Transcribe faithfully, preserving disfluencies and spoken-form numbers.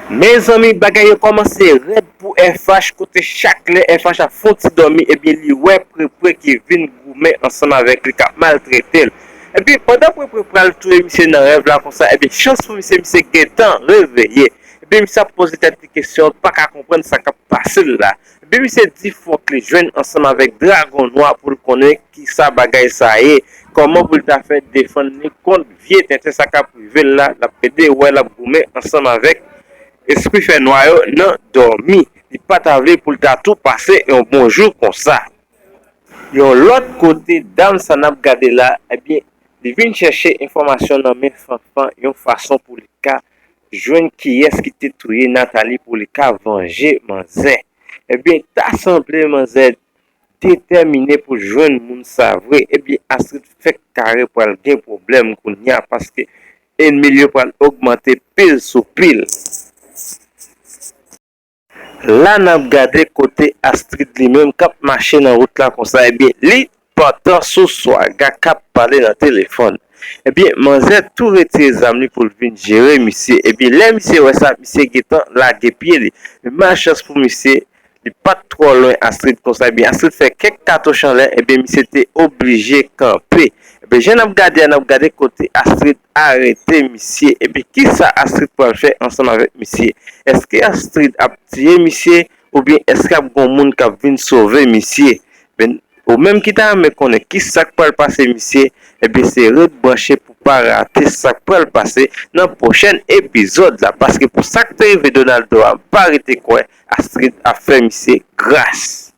Mezanmi, bagay yo kòmanse rèd pou F H, kote chak lè F H ap fè yon ti dòmi, ebyen, li wè Prepre ki vin goumen ansanm avèk li, k ap maltrete l. Epi, pandan Prepre pral touye misye nan rèv la konsa, ebyen, chans pou misye, misye gentan reveye. Epi, misye ap poze tèt li kesyon, l pa ka konprann sa k ap pase l la. Epi, misye di fòk li jwenn ansanm avèk Dragon Nwa pou l konnen kisa bagay sa ye, kòman pou l ta fè defann li kont vye tenten sa k ap rive l la, l ap plede wè l ap goumen ansanm avèk espri fènwa yo nan dòmi. Li pa ta vle pou l ta tou pase yon bon jou konsa. Yon lòt kote, dam sa n ap gade la, ebyen, li vin chèche enfòmasyon nan men Fanfan yon fason pou li ka jwenn kiyès ki te touye Nathalie pou li ka vanje manzè. Ebyen, ta sanble manzè detèmine pou l jwenn moun sa vre. Ebyen, Astrid fèk kare pral gen pwoblèm kounye a paske enmi l yo pral ogmante pil sou pil. La n ap gade kote Astrid li menm k ap mache nan wout la konsa, ebyen, li pantan sou swaga k ap pale nan telefòn. Ebyen, manzè tou retire zam li pou l vin jere misye. Ebyen, lè misye wè sa, misye gentan lage pye li. Men malchans pou misye, li pa t twò lwen Astrid konsa. Ebyen, Astrid fè kèk katouch anlè, ebyen, misye te oblije kanpe. Ebyen, jan n ap gade a, n ap gade kote Astrid arete misye. Ebyen, kisa Astrid pral fè ansanm avèk misye? Èske Astrid ap tiye misye? Oubyen èske ap gon moun k ap vin sove misye? Men, ou menm ki ta renmen konnen kisa k pral pase misye, ebyen, se ret branche pou pa rate sa k pral pase nan pwochèn epizòd la. Paske pou sa k te rive Donaldo a, m pa rete kwè Astrid ap fè misye gras.